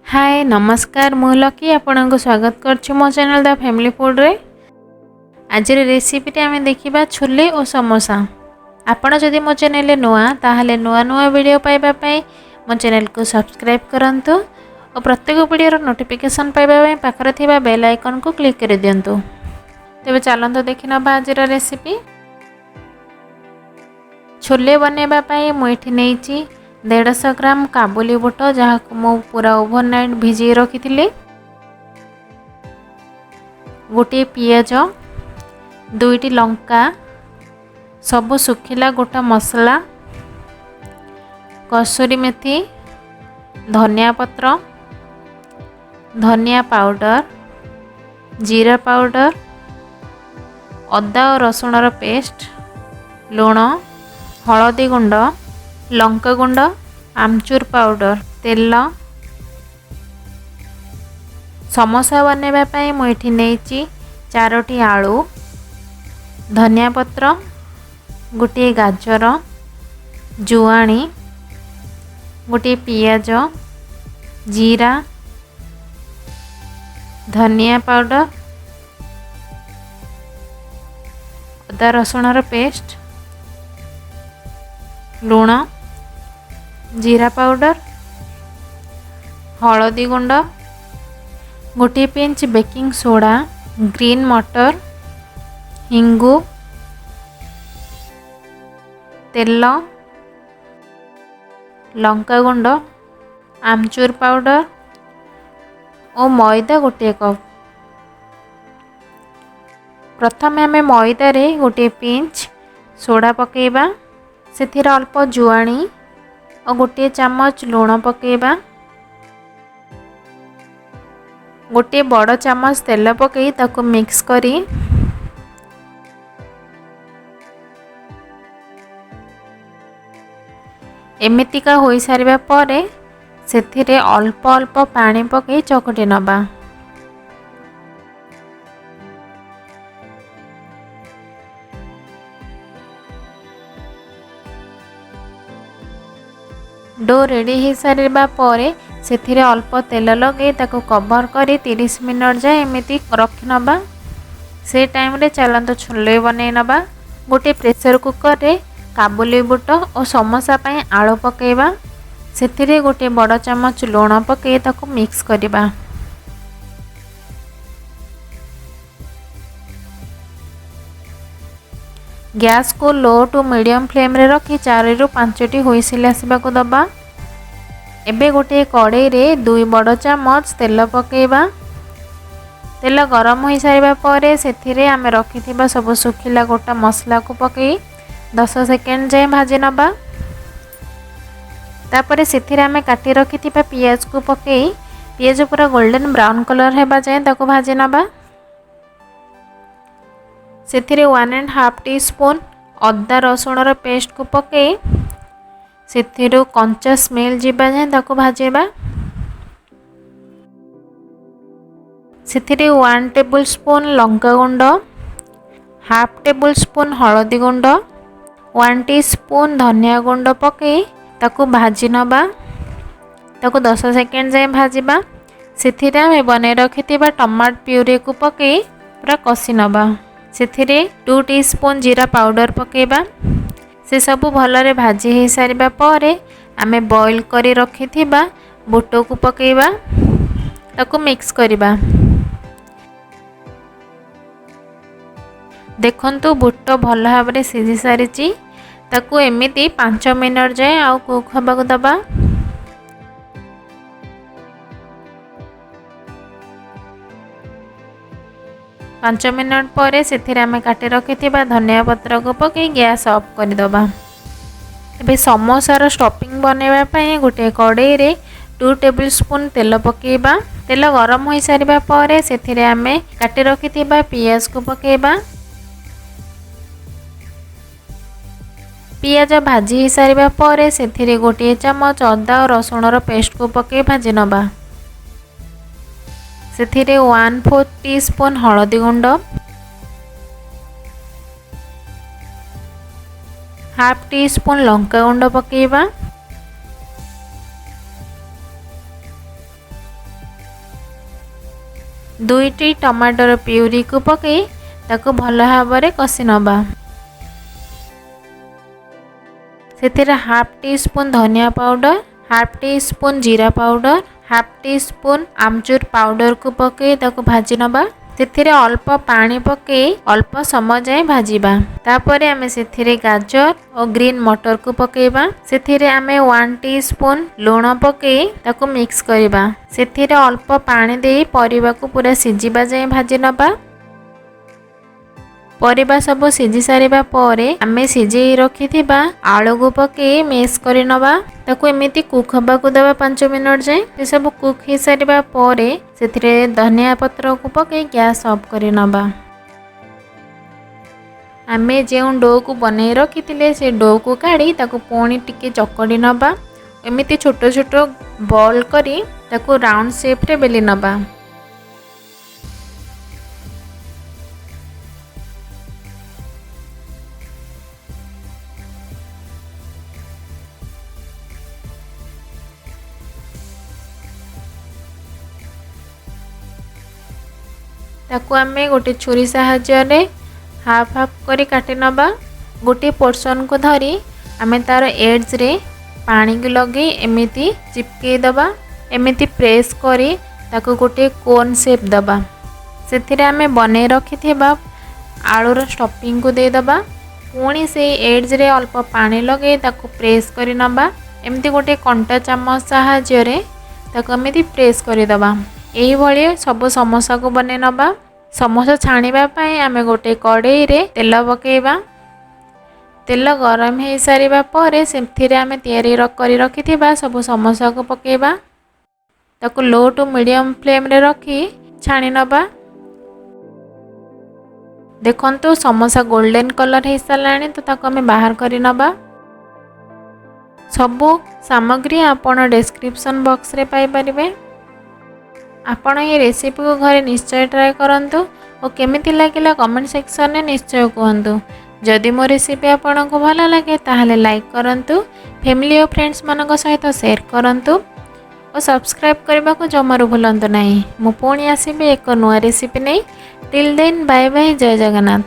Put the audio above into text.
ହାଏ, ନମସ୍କାର। ମୁଁ ଲକି, ଆପଣଙ୍କୁ ସ୍ୱାଗତ କରୁଛି ମୋ ଚ୍ୟାନେଲ୍ ଦ ଫ୍ୟାମିଲି ଫୁଡ଼୍ରେ। ଆଜିର ରେସିପିରେ ଆମେ ଦେଖିବା ଛୋଲେ ଓ ସମୋସା। ଆପଣ ଯଦି ମୋ ଚ୍ୟାନେଲରେ ନୂଆ, ତାହେଲେ ନୂଆ ନୂଆ ଭିଡ଼ିଓ ପାଇବା ପାଇଁ ମୋ ଚ୍ୟାନେଲକୁ ସବସ୍କ୍ରାଇବ୍ କରନ୍ତୁ ଓ ପ୍ରତ୍ୟେକ ଭିଡ଼ିଓର ନୋଟିଫିକେସନ୍ ପାଇବା ପାଇଁ ପାଖରେ ଥିବା ବେଲ୍ ଆଇକନ୍କୁ କ୍ଲିକ୍ କରିଦିଅନ୍ତୁ। ତେବେ ଚାଲନ୍ତୁ ଦେଖିନେବା ଆଜିର ରେସିପି। ଛୋଲେ ବନେଇବା ପାଇଁ ମୁଁ ଏଠି ନେଇଛି 150 ଗ୍ରାମ କାବୁଲି ବୁଟ, ଯାହାକୁ ମୁଁ ପୁରା ଓଭର ନାଇଟ୍ ଭିଜେଇ ରଖିଥିଲି। ଗୋଟିଏ ପିଆଜ, ଦୁଇଟି ଲଙ୍କା, ସବୁ ଶୁଖିଲା ଗୋଟା ମସଲା, କସୁରୀ ମେଥି, ଧନିଆ ପତ୍ର, ଧନିଆ ପାଉଡ଼ର, ଜିରା ପାଉଡ଼ର, ଅଦା ଓ ରସୁଣର ପେଷ୍ଟ, ଲୁଣ, ହଳଦୀ ଗୁଣ୍ଡ, ଲଙ୍କା ଗୁଣ୍ଡ, ଆମଚୁର ପାଉଡ଼ର, ତେଲ। ସମୋସା ବନେଇବା ପାଇଁ ମୁଁ ଏଠି ନେଇଛି ଚାରୋଟି ଆଳୁ, ଧନିଆ ପତ୍ର, ଗୋଟିଏ ଗାଜର, ଜୁଆଣି, ଗୋଟିଏ ପିଆଜ, ଜିରା, ଧନିଆ ପାଉଡ଼ର, ଅଦା ରସୁଣର ପେଷ୍ଟ, ଲୁଣ, ଜିରା ପାଉଡ଼ର, ହଳଦୀ ଗୁଣ୍ଡ, ଗୋଟିଏ ପିଞ୍ଚ ବେକିଂ ସୋଡ଼ା, ଗ୍ରୀନ୍ ମଟର, ହିଙ୍ଗୁ, ତେଲ, ଲଙ୍କାଗୁଣ୍ଡ, ଆମଚୁର ପାଉଡ଼ର ଓ ମଇଦା ଗୋଟିଏ କପ୍। ପ୍ରଥମେ ଆମେ ମଇଦାରେ ଗୋଟିଏ ପିଞ୍ଚ ସୋଡ଼ା ପକାଇବା। ସେଥିରେ ଅଳ୍ପ ଜୁଆଣି ଓ ଗୋଟିଏ ଚାମଚ ଲୁଣ ପକାଇବା। ଗୋଟିଏ ବଡ଼ ଚାମଚ ତେଲ ପକାଇ ତାକୁ ମିକ୍ସ କରି ଏମିତିକା ହୋଇସାରିବା ପରେ ସେଥିରେ ଅଳ୍ପ ଅଳ୍ପ ପାଣି ପକାଇ ଚକଟି ନେବା। Do ready ହୋଇସାରିବା ପରେ ସେଥିରେ ଅଳ୍ପ ତେଲ ଲଗାଇ ତାକୁ କଭର୍ କରି 30 ମିନିଟ୍ ଯାଏ ଏମିତି ରଖିନେବା। ସେ ଟାଇମ୍ରେ ଚାଲନ୍ତୁ ଛୋଲେ ବନେଇ ନେବା। ଗୋଟିଏ ପ୍ରେସର୍ କୁକର୍ରେ କାବୁଲି ବୁଟ ଓ ସମୋସା ପାଇଁ ଆଳୁ ପକାଇବା। ସେଥିରେ ଗୋଟିଏ ବଡ଼ ଚାମଚ ଲୁଣ ପକାଇ ତାକୁ ମିକ୍ସ କରିବା। ଗ୍ୟାସ୍କୁ ଲୋ ଟୁ ମିଡ଼ିୟମ୍ ଫ୍ଲେମ୍ରେ ରଖି 4ରୁ 5ଟି ହୁଇସିଲ୍ ଆସିବାକୁ ଦେବା। ଏବେ ଗୋଟିଏ କଡ଼େଇରେ 2 ବଡ଼ ଚାମଚ ତେଲ ପକାଇବା। ତେଲ ଗରମ ହୋଇସାରିବା ପରେ ସେଥିରେ ଆମେ ରଖିଥିବା ସବୁ ଶୁଖିଲା ଗୋଟା ମସଲାକୁ ପକାଇ 10 ସେକେଣ୍ଡ ଯାଏଁ ଭାଜି ନେବା। ତାପରେ ସେଥିରେ ଆମେ କାଟି ରଖିଥିବା ପିଆଜକୁ ପକାଇ ପିଆଜ ପୁରା ଗୋଲ୍ଡେନ୍ ବ୍ରାଉନ୍ କଲର୍ ହେବା ଯାଏଁ ତାକୁ ଭାଜି ନେବା। ସେଥିରେ 1.5 ଟି ସ୍ପୁନ୍ ଅଦା ରସୁଣର ପେଷ୍ଟକୁ ପକାଇ ସେଥିରୁ କଞ୍ଚା ସ୍ମେଲ୍ ଯିବା ଯାଏଁ ତାକୁ ଭାଜିବା। ସେଥିରେ 1 ଟେବୁଲ୍ ସ୍ପୁନ୍ ଲଙ୍କା ଗୁଣ୍ଡ, ହାଫ୍ ଟେବୁଲ୍ ସ୍ପୁନ୍ ହଳଦୀ ଗୁଣ୍ଡ, 1 ଟି ସ୍ପୁନ୍ ଧନିଆ ଗୁଣ୍ଡ ପକାଇ ତାକୁ ଭାଜି ନେବା। ତାକୁ 10 ସେକେଣ୍ଡ ଯାଏଁ ଭାଜିବା। ସେଥିରେ ଆମେ ବନେଇ ରଖିଥିବା ଟମାଟୋ ପ୍ୟୁରିକୁ ପକାଇ ପୁରା କଷି ନେବା। ସେଥିରେ 2 ଟି ସ୍ପୁନ୍ ଜିରା ପାଉଡ଼ର ପକାଇବା। ସେସବୁ ଭଲରେ ଭାଜି ହୋଇସାରିବା ପରେ ଆମେ ବଏଲ୍ କରି ରଖିଥିବା ବୁଟକୁ ପକାଇବା। ତାକୁ ମିକ୍ସ କରିବା। ଦେଖନ୍ତୁ, ବୁଟ ଭଲ ଭାବରେ ସିଝି ସାରିଛି। ତାକୁ ଏମିତି 5 ମିନିଟ୍ ଯାଏଁ ଆଉ କୁକ୍ ହେବାକୁ ଦେବା। 5 ମିନିଟ୍ ପରେ ସେଥିରେ ଆମେ କାଟି ରଖିଥିବା ଧନିଆ ପତ୍ରକୁ ପକାଇ ଗ୍ୟାସ୍ ଅଫ୍ କରିଦେବା। ଏବେ ସମୋସାର ଷ୍ଟଫିଂ ବନେଇବା ପାଇଁ ଗୋଟିଏ କଡ଼େଇରେ 2 ଟେବୁଲ୍ ସ୍ପୁନ୍ ତେଲ ପକାଇବା। ତେଲ ଗରମ ହୋଇସାରିବା ପରେ ସେଥିରେ ଆମେ କାଟି ରଖିଥିବା ପିଆଜକୁ ପକାଇବା। ପିଆଜ ଭାଜି ହୋଇସାରିବା ପରେ ସେଥିରେ ଗୋଟିଏ ଚାମଚ ଅଦା ଓ ରସୁଣର ପେଷ୍ଟକୁ ପକାଇ ଭାଜି ନେବା। ସେଥିରେ 1/4 ଟି ସ୍ପୁନ୍ ହଳଦୀ ଗୁଣ୍ଡ, ହାଫ୍ ଟି ସ୍ପୁନ୍ ଲଙ୍କା ଗୁଣ୍ଡ ପକାଇବା। 2ଟି ଟମାଟୋର ପ୍ୟୁରିକୁ ପକାଇ ତାକୁ ଭଲ ଭାବରେ କଷି ନେବା। ସେଥିରେ ହାଫ୍ ଟି ସ୍ପୁନ୍ ଧନିଆ ପାଉଡ଼ର, ହାଫ୍ ଟି ସ୍ପୁନ୍ ଜିରା ପାଉଡ଼ର, ହାଫ୍ ଟି ସ୍ପୁନ୍ ଆମଚୁର ପାଉଡ଼ରକୁ ପକାଇ ତାକୁ ଭାଜି ନେବା। ସେଥିରେ ଅଳ୍ପ ପାଣି ପକାଇ ଅଳ୍ପ ସମୟ ଯାଏଁ ଭାଜିବା। ତାପରେ ଆମେ ସେଥିରେ ଗାଜର ଓ ଗ୍ରୀନ୍ ମଟରକୁ ପକାଇବା। ସେଥିରେ ଆମେ 1 ଟି ସ୍ପୁନ୍ ଲୁଣ ପକାଇ ତାକୁ ମିକ୍ସ କରିବା। ସେଥିରେ ଅଳ୍ପ ପାଣି ଦେଇ ପରିବାକୁ ପୁରା ସିଝିବା ଯାଏଁ ଭାଜି ନେବା। ପରିବା ସବୁ ସିଝି ସାରିବା ପରେ ଆମେ ସିଝେଇ ରଖିଥିବା ଆଳୁକୁ ପକାଇ ମିକ୍ସ କରିନେବା। ତାକୁ ଏମିତି କୁକ୍ ହେବାକୁ ଦେବା 5 ମିନିଟ୍ ଯାଏଁ। ସେସବୁ କୁକ୍ ହେଇସାରିବା ପରେ ସେଥିରେ ଧନିଆ ପତ୍ରକୁ ପକାଇ ଗ୍ୟାସ୍ ଅଫ୍ କରିନେବା। ଆମେ ଯେଉଁ ଡୋକୁ ବନେଇ ରଖିଥିଲେ ସେ ଡୋକୁ କାଢ଼ି ତାକୁ ପୁଣି ଟିକେ ଚକଡ଼ି ନେବା। ଏମିତି ଛୋଟ ଛୋଟ ବଲ୍ କରି ତାକୁ ରାଉଣ୍ଡ ସେପ୍ରେ ବେଲି ନେବା। ତାକୁ ଆମେ ଗୋଟେ ଛୁରୀ ସାହାଯ୍ୟରେ ହାଫ୍ ହାଫ୍ କରି କାଟି ନେବା। ଗୋଟିଏ ପୋର୍ସନ୍କୁ ଧରି ଆମେ ତା'ର ଏଡ଼୍ଜରେ ପାଣିକୁ ଲଗେଇ ଏମିତି ଚିପକେଇ ଦେବା। ଏମିତି ପ୍ରେସ୍ କରି ତାକୁ ଗୋଟିଏ କୋନ୍ ସେପ୍ ଦେବା। ସେଥିରେ ଆମେ ବନେଇ ରଖିଥିବା ଆଳୁର ଷ୍ଟଫିଙ୍ଗକୁ ଦେଇଦେବା। ପୁଣି ସେଇ ଏଡ଼୍ଜରେ ଅଳ୍ପ ପାଣି ଲଗେଇ ତାକୁ ପ୍ରେସ୍ କରି ନେବା। ଏମିତି ଗୋଟିଏ କଣ୍ଟା ଚାମଚ ସାହାଯ୍ୟରେ ତାକୁ ଏମିତି ପ୍ରେସ୍ କରିଦେବା। ଏଇଭଳି ସବୁ ସମୋସାକୁ ବନେଇ ନେବା। ସମୋସା ଛାଣିବା ପାଇଁ ଆମେ ଗୋଟେ କଡ଼େଇରେ ତେଲ ପକାଇବା। ତେଲ ଗରମ ହେଇସାରିବା ପରେ ସେଥିରେ ଆମେ ତିଆରି କରି ରଖିଥିବା ସବୁ ସମୋସାକୁ ପକାଇବା। ତାକୁ ଲୋ ଟୁ ମିଡ଼ିୟମ୍ ଫ୍ଲେମ୍ରେ ରଖି ଛାଣି ନେବା। ଦେଖନ୍ତୁ ସମୋସା ଗୋଲ୍ଡେନ୍ କଲର୍ ହେଇସାରିଲାଣି, ତ ତାକୁ ଆମେ ବାହାର କରି ନେବା। ସବୁ ସାମଗ୍ରୀ ଆପଣ ଡେସ୍କ୍ରିପସନ୍ ବକ୍ସରେ ପାଇପାରିବେ। ଆପଣ ଏହି ରେସିପିକୁ ଘରେ ନିଶ୍ଚୟ ଟ୍ରାଏ କରନ୍ତୁ ଓ କେମିତି ଲାଗିଲା କମେଣ୍ଟ ସେକ୍ସନରେ ନିଶ୍ଚୟ କୁହନ୍ତୁ। ଯଦି ମୋ ରେସିପି ଆପଣଙ୍କୁ ଭଲ ଲାଗେ ତାହେଲେ ଲାଇକ୍ କରନ୍ତୁ, ଫ୍ୟାମିଲି ଓ ଫ୍ରେଣ୍ଡସ୍ମାନଙ୍କ ସହିତ ସେୟାର କରନ୍ତୁ ଓ ସବସ୍କ୍ରାଇବ୍ କରିବାକୁ ଜମାରୁ ଭୁଲନ୍ତୁ ନାହିଁ। ମୁଁ ପୁଣି ଆସିବି ଏକ ନୂଆ ରେସିପି ନେଇ। ଟିଲ୍ ଦେନ୍ ବାଏ ବାଏ, ଜୟ ଜଗନ୍ନାଥ।